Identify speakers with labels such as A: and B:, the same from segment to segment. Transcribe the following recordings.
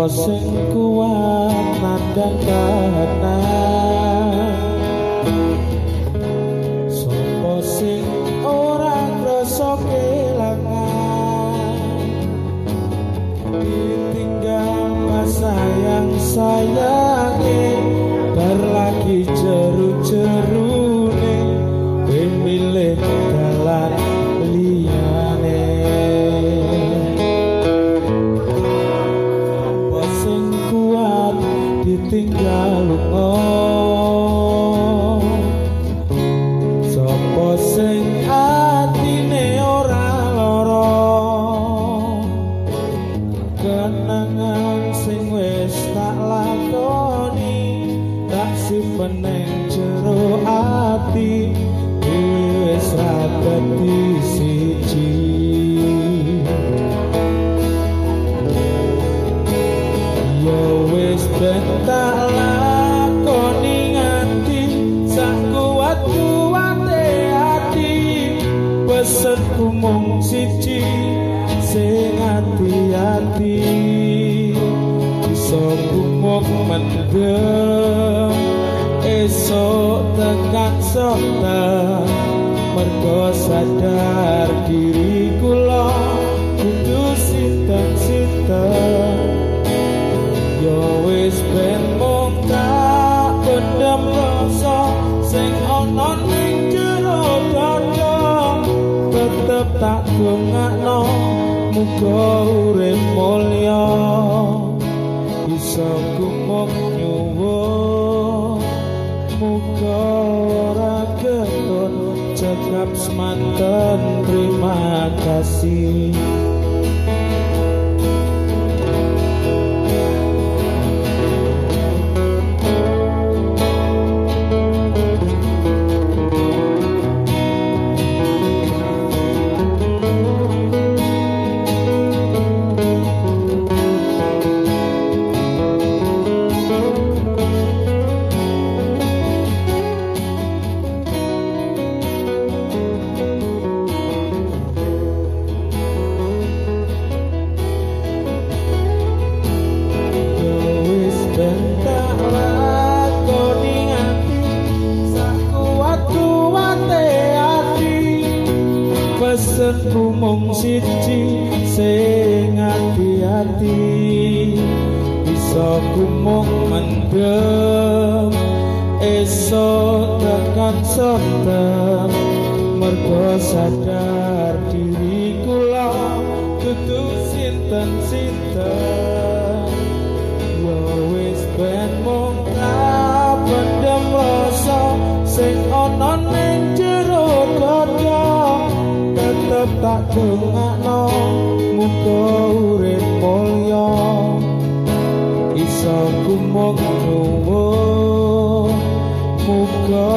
A: Sing kuat nandang kahanan, sapa sing ora krasa kelangan, ditinggal sayang sayange bar lagi jeru-jerune kowe milih dalan liyane. Ditinggal lunga, sapa sing atine ora lara, kenangan sing wis tak lakoni tak simpen ning jero ati, dhewe wis ra dadi siji. Yo wis ben tak lakoni nganti sak kuat-kuate ati, pesenku mung siji sing ati-ati, iso gumuk mendem esuk tekan sonten, mergo sadar diri kula kudu sinten-sinten. Yo wis ben mung tak pendem rasa sing ana ning jero dada, tetep tak dongakno muga urip mulya, bisa gumuk nyuwun muga ora ketun, cekap semanten terima kasih. Pesenku mung siji sing ati-ati, bisa gumuk mendem esuk tekan sonten, mergo sadar diri kula dudu sinten-sinten. Yo wis ben mung tak pendem rasa sing ana ning jero dada, tetep tak dongakno muga urip mulya, iso gumuk nyuwun muga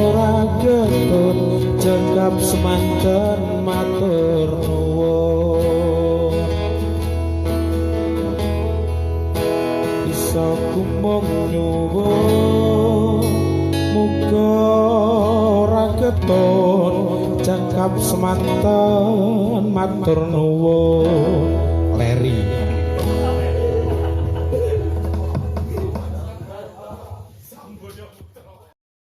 A: ora ketut, cekap semanten matur nuwun. Iso gumuk nyuwun muga ora ketut, cekap semanten matur nuwun. Leri.